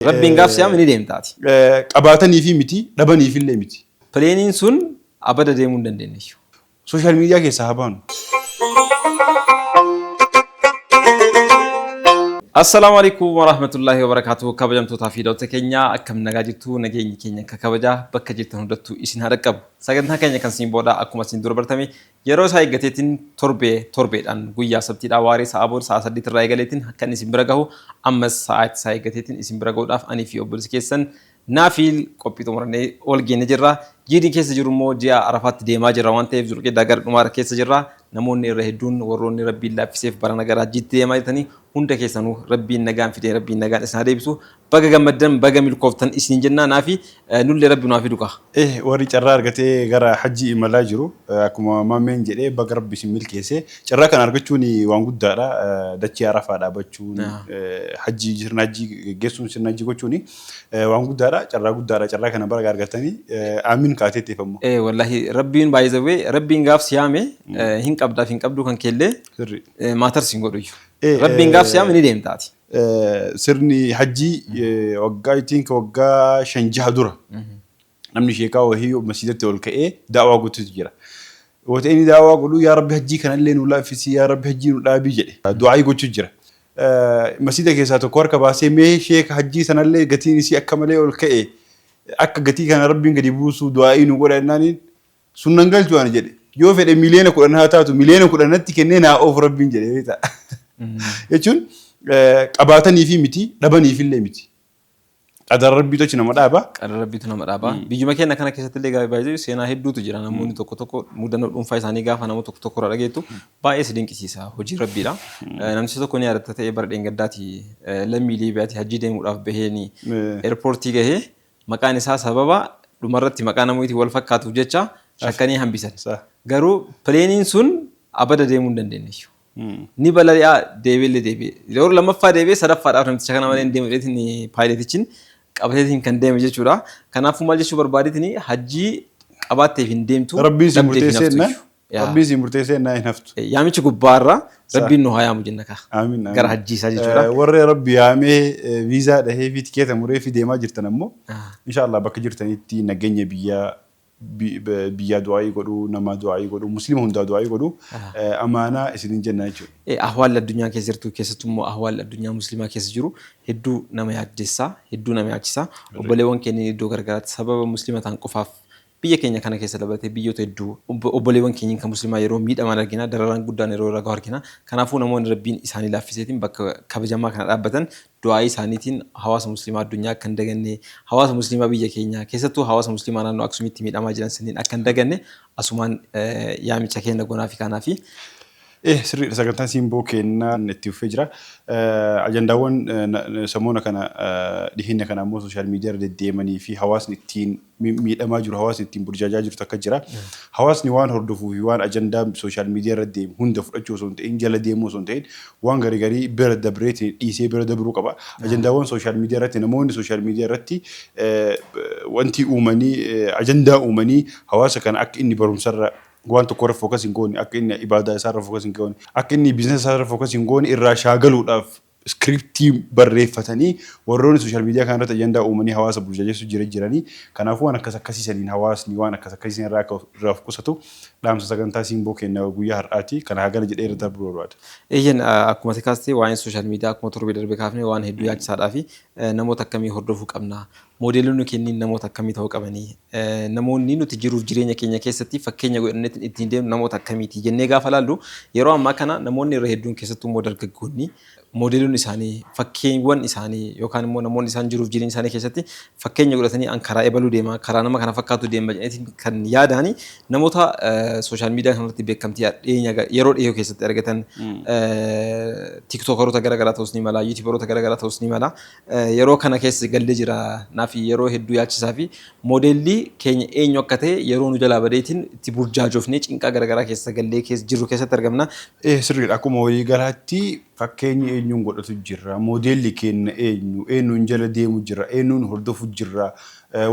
Rabbiin gaaf si yaame ni deemtaati. Qabaataniifi miti, dhabaniifillee miti. Pileeniin sun abada deemuu hin dandeenyeyyu. Social media keessaa haa baanu. Assalaamu alaikum warahmatullaahi wabarakaatuh. Kabajamtootaa fi daawwattoota keenya, akkam nagaa jirtu? Nageenyi keenya akka kabajaa bakka jirtan hundattuu isin haa dhaqqabu. Sagantaan keenya kan siin booda akkuma isin dura bartame yeroo isaa eeggateetiin torbee torbeedhaan guyyaa sabtiidhaa waaree sa'a booda sa'a 8 irraa eegaleetiin akka inni isin bira gahu, ammas sa'aatii isaa eeggateetiin isin bira gahuudhaaf anii fi obboleessi keessan Naafiil qophii xumurannee wal geenne jirra. Jiidin keessa jiru immoo ji'a Arafaatti deemaa jirra waan ta'eef Zulqiidaa gara dhumaarra keessa jirra. Namoonni irra hedduun warroonni Rabbiin laaffiseef barana gara hajjiitti deemaa jirtanii, hunda keessanuu Rabbiin nagaan fidee Rabbiin nagaan isin haa deebisu. Baga gammaddan, baga milkooftan isiniin jennaa. Naafi nullee Rabbi nu haa fidu kaa. Warri carraa argatee gara hajjii imalaa jiru, akkuma Maammeen jedhe, baga Rabbi isin milkeesse. Carraa kana argachuun waan guddaadha. Dachee Arafaa dhaabachuun, hajjii, sirna hajjii geggeessuun, sirna hajjii gochuun waan guddaadha. Carraa guddaadha. Carraa kana baga argatanii aamin kaateettiif ammoo. Wallahi Rabbiin, by the way, Rabbiin gaaf si yaame hin qabdaaf hin qabduu kan keellee matters hin godhuyyu. Rabbiin gaaf si yaame ni deemtaati. Sirni hajjii waggaa, I think, waggaa 5-6 dura namni sheekaa wahii masjiidatti ol ka'ee daawaa gochuutu jira. Wata inni daawaa godhu, "Yaa Rabbi, hajjii kanallee nu laaffisi, yaa Rabbi, hajjii nu dhaabii," jedhe. Du'aayii gochuu jira. Masjiida keessaa tokko harka baasee, "Mee sheeka, hajjii sanallee gatiin isii akka malee ol ka'e, akka gatii kana Rabbiin gadi buusu du'aayii nu godha," jennaaniin, "Sun nan galchu ani," jedhe. "Yoo fedhe miliyoona 10 haa taatu, miliyoona 10tti kennee naa oofu Rabbiin," jedhe beektaa. Jechuun qabaataniifi miti, dhabaniifillee miti. Qadara Rabbiitu achi nama dhaaba. Qadara Rabbiitu nama dhaaba. Biyyuma keenya kana keessatti illee gaarii baay'ee seenaa hedduutu jira. Namoonni tokko tokko mudannoo dhuunfaa isaanii gaafa nama tokko tokko irraa dhageettu baay'ee si dinqisiisa. Hojii Rabbiidha. Namtichi tokko ni yaadatta ta'ee, bara dheengaddaati lammii Liibiyaati, hajjii deemuudhaaf baheeni eerpoortii gahee maqaan isaa sababa dhumarratti maqaa namootiin wal fakkaatuuf jecha shakkanii hambisan. Garuu pileeniin sun abada deemuu hin dandeenye. Ni balali'aa, deebi'ellee deebi'e. Yeroo lammaffaa deebi'ee, sadaffaadhaaf namticha kana malee hin deemu jedheetiin paayiletichiin qabateetiin kan deeme jechuudha. Kanaafuu maal jechuu barbaadeetiin, hajjii qabaatteef hin deemtu. Rabbiin si dhabdeef hin murteessee haftu jennaan. jechuudha. Rabbiin si murteessee jennaan hin haftu. Yaamichi gubbaarra Rabbiin nu haa yaamu jenna kaa. Amiin. Gara hajjii isaa jechuudha. Warri Rabbi yaamee viizaa dhahee fi tikeeta muree fi deemaa jirtan ammoo, inshallah, bakka jirtanitti nageenya biyyaa biyyaa du'aayii godhuu, namaa du'aayii godhuu, Muslima hundaa du'aayii godhuu amaanaa isinin jenna jechuudha. Ahwaalli addunyaa keessa jirtu, keessattuu immoo ahwaalli addunyaa Muslimaa keessa jiru hedduu nama yaaddessa, hedduu nama yaachisa. Obboleewwan keenya iddoo garagaraatti sababa Muslima ta'an qofaaf, biyya keenya kana keessa dabalatee biyyoota hedduu, obboleewwan keenya kan Muslimaa yeroo miidhaman argina, dararaan guddaan yeroo irra gahu argina. Kanaafuu namoonni Rabbiin isaanii laaffiseetiin bakka kabajamaa kana dhaabbatan du'aa'ii isaaniitiin hawaasa Muslimaa addunyaa akka hin daganne, hawaasa Muslimaa biyya keenyaa, keessattuu hawaasa Muslimaa naannoo Aksumitti miidhamaa jiran sanniin akka hin daganne asumaan yaamicha keenya gonaafi kanaafi. Sirriidha, sagantaan Simboo kennaa itti fufee jira. Ajandaawwan samoona kana, dhiheenya kana ammoo social media irra deddeemanii fi hawaasni ittiin miidhamaa jiru, hawaasni ittiin burjaajaa jiru takka jira. Hawaasni waan hordofuu fi waan ajandaa social media irra deemu hunda fudhachuu osoo hin ta'in, jala deemuu osoo hin ta'in, waan garii garii bira dabreetiin dhiisee bira dabruu qaba. Ajandaawwan social media irratti, namoonni social media irratti wanti uumanii, ajandaa uumanii, hawaasa kana akka inni barumsarra waan tokko irra focus hin goone, akka inni ibaadaa isaa irra focus hin goone, akka inni business isaa irra focus hin goone irraa shaagaluudhaaf script barreeffatanii warroonni social media kana irratti ajandaa uumanii hawaasa burjaajessu jira jiranii. Kanaafuu waan akkas akkasii saniin hawaasni waan akkas akkasii san irraa akka irraa of qusatu dhaamsa sagantaa Simboo keenya guyyaa har'aati. Kana hagana jedhee irra darbuu barbaada. Eeyyan, akkuma ati kaastee, waa'een social media akkuma torbee darbe kaafne waan hedduu yaachisaadhaa fi namoota akkamii hordofuu qabna? Moodeelonni kenniin namoota akkamii ta'uu qabanii? Namoonni nuti jiruuf jireenya keenya keessatti fakkeenya godhannee ittiin deemnu namoota akkamiiti jennee gaafa laallu, yeroo ammaa kana namoonni irra hedduun, keessattuu immoo dargaggoonni, moodeelonni isaanii, fakkeewwan isaanii yookaan immoo namoonni isaan jiruuf jireenya isaanii keessatti fakkeenya godhatanii an karaa ebaluu deema, karaa nama kana fakkaatu deema jedhanii kan yaadaani namoota social media kanarratti beekamtii dhiyeenya yeroo dhiyoo keessatti argatan, tiktookaroota garaagaraa ta'us ni mala, yuutuubaroota garaagaraa ta'us ni mala. Yeroo kana keessa gallee jira naaf yeroo hedduu yaachisaa fi moodeelli keenya eenyu akka ta'e yeroo nu jalaa badeetiin itti burjaajofnee cinqaa garaagaraa keessa gallee keessa jirru keessatti argamna. Sirriidha. Akkuma waliigalaatti fakkeenyi eenyuun godhatu jirra, moodeelli keenya eenyu, eenyuun jala deemu jirra, eenyuun hordofu jirra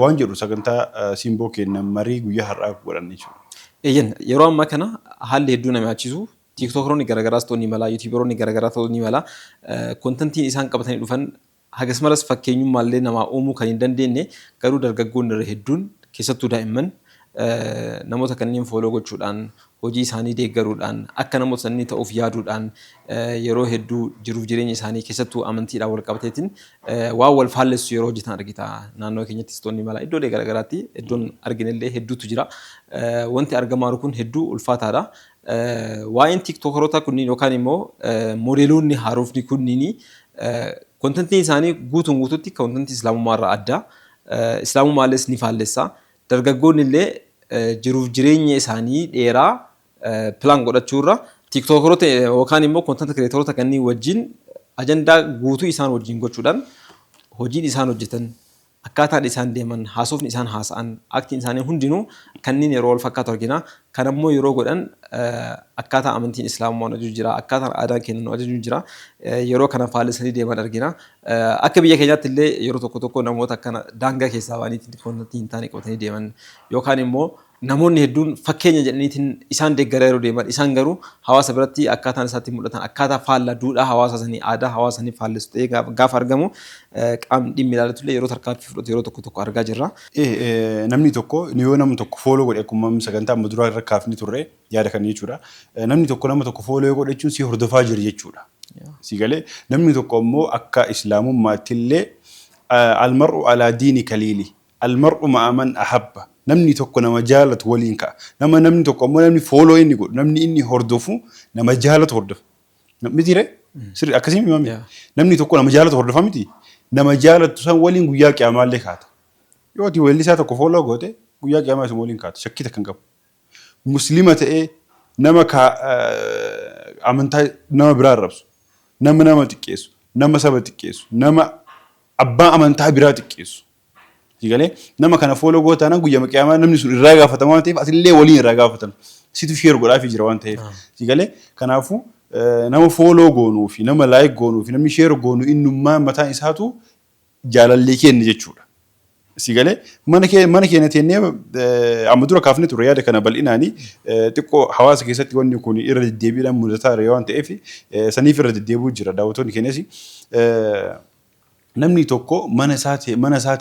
waan jedhu sagantaa Simboo keenya marii guyyaa har'aa godhanne jechuudha. Eeyyan, yeroo ammaa kana haalli hedduu nama yaachisu, tiiktookaroonni garaagaraas ta'uu ni mala, yuutuubaroonni garaagaraa ta'uu ni mala. Contentiin isaan qabatanii dhufan Hagas maras fakkeenyummaallee namaa uumuu kan hin dandeenye, garuu dargaggoonni irra hedduun, keessattuu daa'imman, namoota kanneen follow gochuudhaan, hojii isaanii deeggaruudhaan, akka namoota sanii ta'uuf yaaduudhaan, yeroo hedduu jiruuf jireenya isaanii, keessattuu amantiidhaan wal qabateetiin, waan wal faallessu yeroo hojjetan argita. Naannoo keenyattis ta'uu ni mala. Iddoolee garaagaraatti iddoon arginellee hedduutu jira. Wanti argamaa jiru kun hedduu ulfaataadha. Waa'een TikTokeroota kunniin yookaan immoo moodeloonni haarofni kunniin contentiin isaanii guutuun guututti contentii islaamummaa irraa adda. Islaamummaallees ni faallessa. Dargaggoonni illee jiruuf jireenya isaanii dheeraa plan godhachuurra TikTokeroota yookaan immoo content creatoroota kanneen wajjin ajandaa guutuu isaan wajjin gochuudhaan, hojiin isaan hojjetan, akkaataan isaan deeman, haasofni isaan haasa'an, actiin isaanii hundinuu kanneen yeroo wal fakkaatu argina. Kan ammoo yeroo godhan akkaataa amantiin islaamummaa nu ajaju jira, akkaataan aadaan keenya nu ajaju jira. Yeroo kana faallessanii deeman argina. Akka biyya keenyaatti illee yeroo tokko tokko namoota akkana daangaa keessaa ba'aniitiin contentii hin taane qabatanii deeman, yookaan immoo namoonni hedduun fakkeenya jedhaniitiin isaan deeggaraa yeroo deeman, isaan garuu hawaasa biratti akkaataan isaatti mul'atan akkaataa faallaa duudhaa hawaasa sanii, aadaa hawaasa sanii faallessu ta'ee gaafa argamu, qaamni dhimmi ilaallatu illee yeroo tarkaanfii fudhatu yeroo tokko tokko argaa jirra. Namni tokko yoo nama tokko follow godhe, akkuma sagantaa amma duraa irra kaafni turre yaada kana jechuudha. Namni tokko nama tokko follow godhe jechuun si hordofaa jira jechuudha. Si galee? Namni tokko immoo akka islaamummaatti illee المرء على دين خليله، المرء مع من أحب. Namni tokko nama jaalatu waliin ka'a. Nama namni tokko ammoo namni follow inni godhu, namni inni hordofu nama jaalatu hordofa. Miti ree? Sirri akkasii miti? Namni tokko nama jaalatu hordofa miti? Nama jaalatu san waliin guyyaa qiyamaallee kaata. Yoo ati weellisaa tokko follow goote, guyyaa qiyaamaa isuma waliin kaata. Shakkii takka hin qabu. Muslima ta'ee nama amantaa nama biraa arrabsu, nama nama xiqqeessu, nama saba xiqqeessu, nama abbaa amantaa biraa xiqqeessu. Galee nama kana follow gootaanaan, guyyaa qiyaamaa namni sun irraa gaafatama waan ta'eef, atillee waliin irraa gaafatama. Situ share godhaafii jira waan ta'eef. Galee kanaafuu nama follow goonuu fi nama like goonuu fi namni share goonuu innummaa mataan isaatu jaalallee kenna jechuudha. Si galee? Mana keenya teennee amma dura kaafne ture yaada kana bal'inaanii. Xiqqoo hawaasa keessatti wanni kun irra deddeebiidhaan mudataa jira waan ta'eef, saniif irra deddeebi'uu jira daawwattoonni keenyas. Namni tokko mana isaa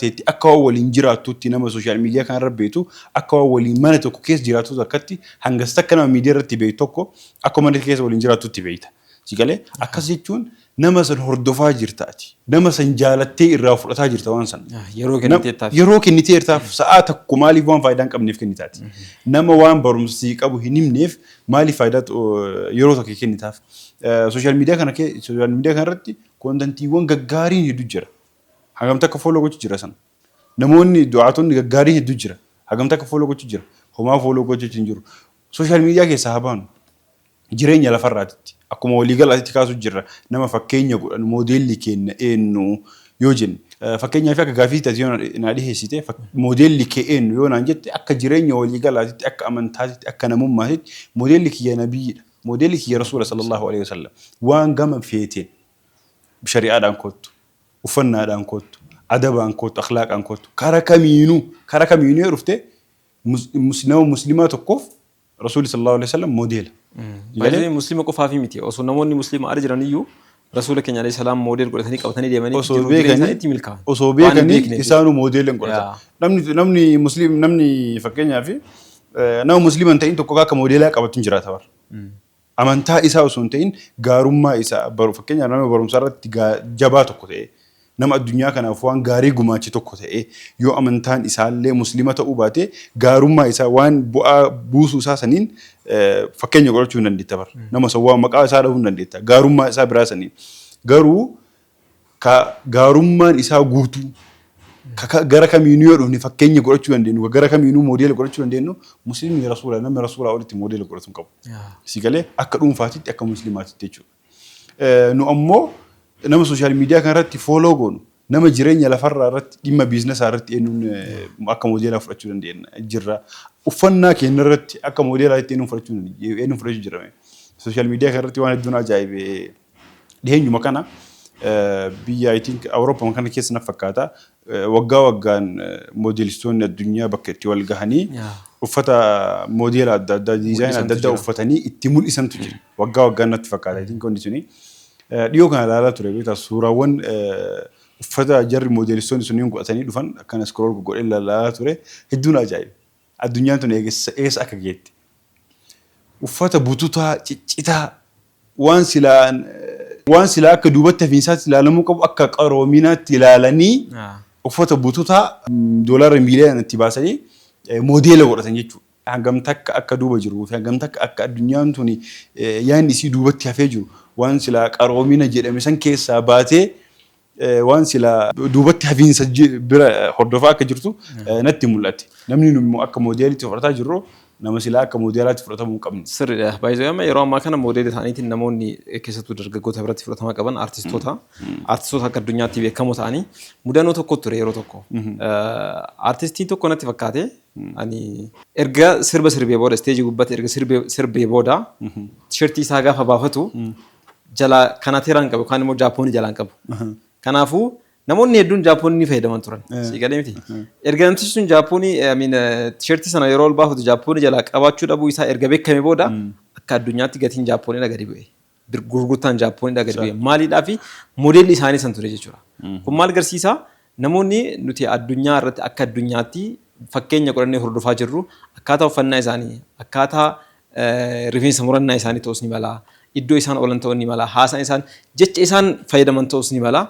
ta'etti akka waan waliin jiraattutti, nama social media kanarra beektu akka waan waliin mana tokko keessa jiraattu akkatti, hangas takka nama miidiyaa irratti beektu tokko akka mana keessa waliin jiraattutti beekta. Si galee? Akkas jechuun nama san hordofaa jirta ati. Nama san jaalattee irraa fudhataa jirta waan san. Yeroo kenniteettaaf. Yeroo kenniteertaaf. Sa'aa tokko maaliif waan faayidaa hin qabneef kennitaati? Nama waan barumsa qabu hin himneef maaliif faayidaa yeroo tokko kennitaaf? Social media kana social media kana irratti contentiiwwan gaggaariin hedduu jira. Hagam takka follow gochuu jira sana. Namoonni du'aatonni gaggaariin hedduu jira. Hagam takka follow gochuu jira. Homaa follow gochuu hin jiru. Social media keessaa haa baanu. Jireenya lafarraatitti akkuma waliigalaatti kaasuu jirra. Nama fakkeenya godhan, moodeelli keenya eenyu yoo jenne, fakkeenyaaf akka gaafii taate yoo naa dhiheessite, moodeelli kee eenyu yoo naan jette, akka jireenya waliigalaatitti, akka amantaatitti, akka namummaatitti, moodeelli kiyya nabiyyiidha. Moodeelli kiyya rasuula صلى الله عليه وسلم. Waan gama feeteen shari'aadhaan kottu, uffannaadhaan kottu, adabaan kottu, akhlaaqaan kottu, kara kamiinuu yoo dhufte, nama muslimaa tokkoof rasuulli صلى الله عليه وسلم moodeela. Baay'ee muslima qofaaf miti, osoo namoonni muslima ala jiran iyyuu rasuula keenya عليه السلام model godhatanii qabatanii deemanii osoo beekanii itti milkaa'an. Osoo beekanii isaanuu moodeela hin godhatan. Namni muslim, namni fakkeenyaaf nama muslima hin ta'in tokko akka moodeelaa qabatu hin jiraata bara. Amantaa isaa osoo hin ta'in gaarummaa isaa baru, fakkeenyaaf nama barumsa irratti jabaa tokko ta'e, nama addunyaa kanaaf waan gaarii gumaache tokko ta'e, yoo amantaan isaallee muslima ta'uu baate, gaarummaa isaa waan bu'aa buusuu isaa saniin fakkeenya godhachuu hin dandeetta bara. Nama san waan maqaa isaa dhahuu hin dandeetta gaarummaa isaa biraa saniin. Garuu ka gaarummaan isaa guutuu gara kamiinuu yoo dhufne fakkeenya godhachuu dandeenyu, gara kamiinuu moodeela godhachuu dandeenyu, muslimni rasuula. Namni rasuulaa olitti moodeela godhatu hin qabu. Si galee? Akka dhuunfaatitti, akka muslimaatitti jechuudha. Nu ammoo nama social media kanarratti follow goonu, nama jireenya lafarraa irratti, dhimma businessaa irratti eenyuun akka moodeelaa fudhachuu dandeenya jirra? Uffannaa keenya irratti akka moodeelaatti eenyuun fudhachuu jirra? Social media kanarratti waan hedduun ajaa'ibe. Dhiheenyuma kana biyya, I think, Awurooppaa kana keessa na fakkaata, waggaa waggaan moodelistoonni addunyaa bakka itti wal gahanii uffata moodeela adda addaa, design adda addaa uffatanii itti mul'isantu jira. Waggaa waggaan natti fakkaata, I think, wanti suni. Dhiyoo kana ilaalaa ture, beektaa, suuraawwan Uffata jarri moodeelistoonni sunniin godhatanii dhufan akkana scroll godhee ilaalaa ture, hedduun ajaa'iba. Addunyaan tun eessa akka geette. Uffata bututaa, ciccitaa, waan silaa akka duubatti hafiinsaatti ilaalamuu qabu akka qaroominaatti ilaalanii uffata bututaa doolaara miiliyoona itti baasanii moodeela godhatan jechuudha. Hangam takka akka duuba jiruu fi hangam takka akka addunyaan tuni yaadni isii duubatti hafee jiru, waan silaa qaroomina jedhame san keessaa baatee waan silaa duubatti hafiinsa bira hordofaa akka jirtu natti mul'ate. Namni nu immoo akka moodeelitti fudhataa jirru nama silaa akka moodeelaatti fudhatamuu hin qabne. Sirriidha. Baay'ee amma yeroo ammaa kana moodeela isaaniitiin namoonni keessattuu dargaggoota biratti fudhatama qaban artistoota. Artistoota akka addunyaatti beekamoo ta'anii mudannoo tokko ture yeroo tokko. Artistiin tokko natti fakkaate, ani erga sirba sirbee booda, isteejii gubbaatti erga sirbee booda, tisheertii isaa gaafa baafatu jala kanateeraan qabu yookaan immoo jaappoonii jalaan qabu. Kanaafuu namoonni hedduun jaappoonii ni fayyadaman turan. Sii galee miti? Erga namtichi sun jaappoonii, I mean, tisheertii sana yeroo ol baafatu jaappoonii jalaa qabaachuu dhabuu isaa erga beekame booda akka addunyaatti gatiin jaappooniidha gadi bu'e. Gurgurtaan jaappooniidha gadi bu'e. Maaliidhaa fi moodeelli isaanii san ture jechuudha. Kun maal agarsiisa? Namoonni nuti addunyaa irratti akka addunyaatti fakkeenya godhannee hordofaa jirru akkaataa uffannaa isaanii, akkaataa rifeensa murannaa isaanii ta'us ni mala. Iddoo isaan oolan ta'uu ni mala. Haasaan isaan, jecha isaan fayyadaman ta'us ni mala.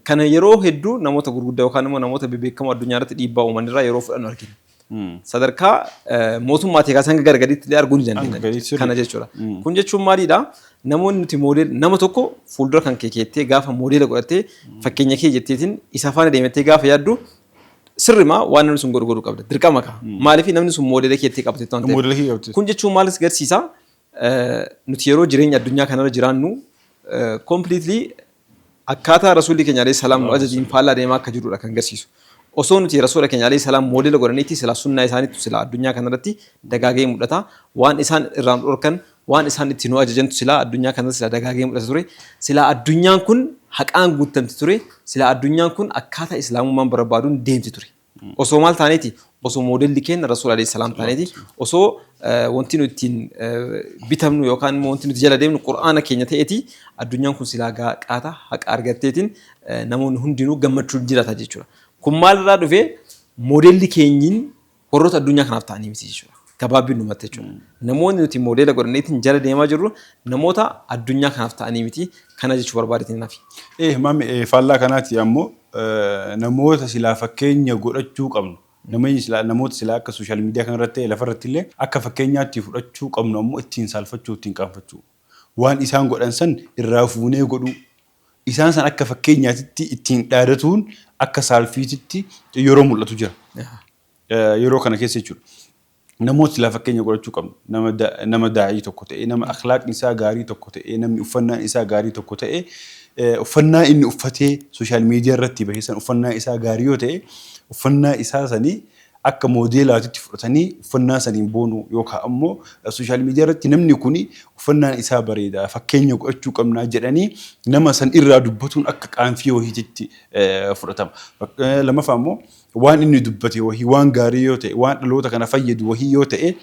Kana yeroo hedduu namoota gurguddaa yookaan immoo namoota bebeekamoo addunyaa irratti dhiibbaa uuman irraa yeroo fudhannu argina. Sadarkaa mootummaatii kaasee hanga gara gadiitti illee arguu ni Hanga dandeenya. gadiitti, sirrii. Kana jechuudha. Kun jechuun maalidha? Namoonni nuti moodeel nama tokko fuuldura kan kee keettee gaafa moodeela godhattee fakkeenya kee jetteetiin isa faana deemattee gaafa yaaddu, sirrimaa waan namni sun godhu godhuu qabda. Dirqama ka'a. Maaliif? Namni sun moodeela keettee qabate waan ta'eef. Moodeela kee qabate. Kun jechuun maalis agarsiisa? Nuti yeroo jireenya addunyaa kanarra jiraannu completely akkaataa rasuulli keenya alayhi salaam nu ajajiin faallaa deemaa akka jirudha kan agarsiisu. Osoo nuti rasuula keenya alayhi salaam moodela godhaniiti silaa sunnaa isaaniitu silaa addunyaa kanarratti dagaagee mul'ata. Waan isaan irraa nu dhorkan, waan isaan itti nu ajajantu silaa addunyaa kanarratti silaa dagaagee mul'ata ture. Silaa addunyaan kun haqaan guutamti ture. Silaa addunyaan kun akkaataa islaamummaan barbaaduun deemti ture. Osoo maal taaneeti? Osoo moodelli keenya rasuula alayhi salaam taaneeti. Osoo wanti nuti ittiin bitamnu yookaan immoo wanti nuti jala deemnu qur'aana keenya ta'eeti, addunyaan kun silaa qaata haqa argatteetiin namoonni hundinuu gammachuun jiraata jechuudha. Kun maalirraa dhufee? Moodelli keenyiin warroota addunyaa kanaaf ta'anii miti jechuudha. Gabaabinumatti jechuudha. Namoonni nuti moodeela godhanneetiin jala deemaa jirru namoota addunyaa kanaaf ta'anii miti. Kana jechuu barbaadeetiin nafi. Maami, faallaa kanaati ammoo namoota silaa fakkeenya godhachuu qabnu. Namoota silaa akka social media kanarratti ta'e lafarratti illee akka fakkeenyaatti fudhachuu qabnu ammoo ittiin saalfachuu, ittiin qaanfachuu. Waan isaan godhan san irraa fuunee godhuu. Isaan san akka fakkeenyaatitti ittiin dhaadatuun akka saalfiititti yeroo mul'atu jira. Yeroo kana keessa jechuudha. Namoota silaa fakkeenya godhachuu qabnu nama daa'ii tokko ta'e, nama akhlaaqni isaa gaarii tokko ta'e, namni uffannaan isaa gaarii tokko ta'e, uffannaa inni uffatee social media irratti bahe san uffannaa isaa gaarii yoo ta'e, uffannaa isaa sanii akka moodeelaatitti fudhatanii uffannaa saniin boonuu yookaan ammoo social media irratti namni kuni uffannaan isaa bareeda, fakkeenya godhachuu qabnaa jedhanii nama san irraa dubbatuun akka qaanfii wahiititti fudhatama. Lammaffaa immoo waan inni dubbate wahii waan gaarii yoo ta'e, waan dhaloota kana fayyadu wahii yoo ta'e,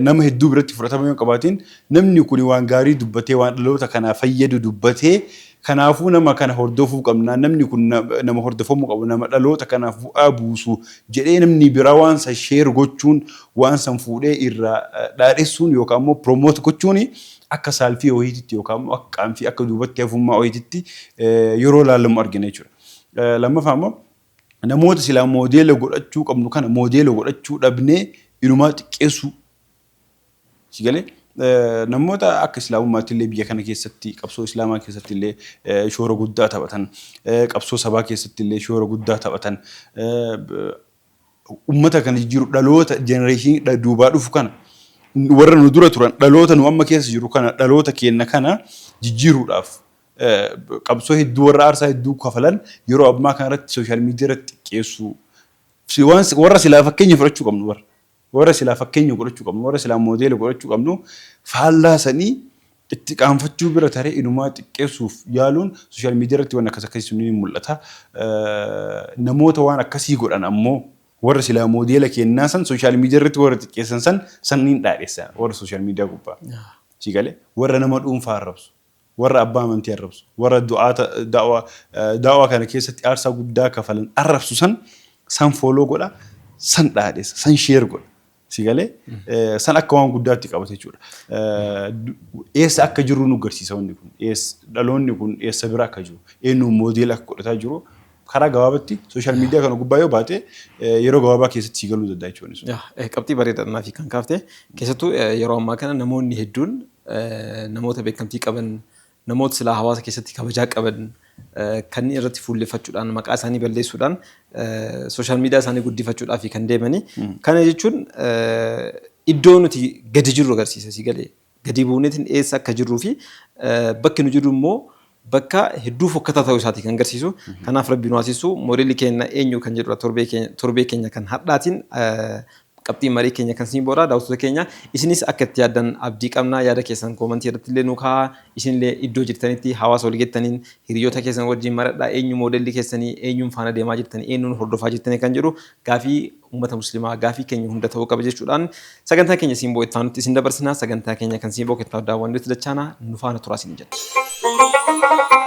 nama hedduu biratti fudhatama yoo qabaatiin, namni kun waan gaarii dubbatee, waan dhaloota kana fayyadu dubbatee, kanaafuu nama kana hordofuu qabna, namni kun nama hordofamuu qabu, nama dhaloota kanaaf bu'aa buusu jedhee namni biraa waan san share gochuun, waan san fuudhee irraa dhaadhessuun yookaan immoo promote gochuun akka saalfii wayiititti yookaan immoo akka qaanfii, akka duubatti hafummaa wayiititti yeroo laalamu argina jechuudha. Lammaffaa immoo namoota silaa moodeela godhachuu qabnu kana moodeela godhachuu dhabnee inumaa xiqqeessuu. Si galee, namoota akka islaamummaatti illee biyya kana keessatti qabsoo islaamaa keessatti illee shoora guddaa taphatan, qabsoo sabaa keessatti illee shoora guddaa taphatan, ummata kana jijjiiru, dhaloota generation duubaa dhufu kana, warra nu dura turan, dhaloota nu amma keessa jiru kana, dhaloota keenya kana jijjiiruudhaaf qabsoo hedduu, warra aarsaa hedduu kafalan yeroo ammaa kana irratti social media irratti xiqqeessuu, warra silaa fakkeenya fudhachuu qabnu, warra silaa fakkeenya godhachuu qabnu, warra silaa moodeela godhachuu qabnu faallaa sanii itti qaanfachuu bira taree inumaa xiqqeessuuf yaaluun social media irratti waan akkas akkasii sun ni mul'ata. Namoota waan akkasii godhan ammoo, warra silaa moodeela kennaa san social media irratti warra xiqqeessan san sanniin dhaadhessan warra social media gubbaa. Si galee, warra nama dhuunfaa arrabsu. Warra abbaa amantii arrabsu, warra du'aata da'waa da'waa kana keessatti aarsaa guddaa kafalan arrabsu san san follow godha, san dhaadhessa, san share godha. Si galee san akka waan guddaatti qabata jechuudha. Eessa akka jirru nu agarsiisa wanni kun. Dhaloonni kun eessa bira akka jiru, eenyuun model akka godhataa jiru karaa gabaabatti social media kana gubbaa yoo baate yeroo gabaabaa keessatti si galuu danda'a jechuudha. Qabxii bareedaa fi kan kaafte. Keessattuu yeroo ammaa kana namoonni hedduun namoota beekamtii qaban, namoota silaa hawaasa keessatti kabajaa qaban kanneen irratti fuulleffachuudhaan maqaa isaanii balleessuudhaan social media isaanii guddifachuudhaaf kan deemanii. Kana jechuun iddoo nuti gadi jirru agarsiisa si galee. Gadi buuneetiin eessa akka jirruu fi bakki nu jirru immoo bakka hedduu fokkataa ta'uu isaati kan agarsiisu. Kanaaf Rabbi nu haasisu. Moodeelli keenya eenyu kan jedhudha torbee keenya kan har'aatiin qabxii marii keenya kan siin booda. Daawwattoota keenya, isinis akka itti yaaddan abdii qabna. Yaada keessan koomantii irratti illee nu kaa'aa. Isinillee iddoo jirtanitti hawaasa wal geettaniin, hiriyoota keessan wajjin maradhaa. Eenyu moodelli keessanii, eenyuun faana deemaa jirtanii, eenyuun hordofaa jirtanii kan jedhu gaafii uummata muslimaa, gaafii keenya hunda ta'uu qaba jechuudhaan sagantaa keenya Simboo itti aanutti isin dabarsina. Sagantaa keenya kan Simboo itti daawwannutti dachaana nu faana turaa isin jedha.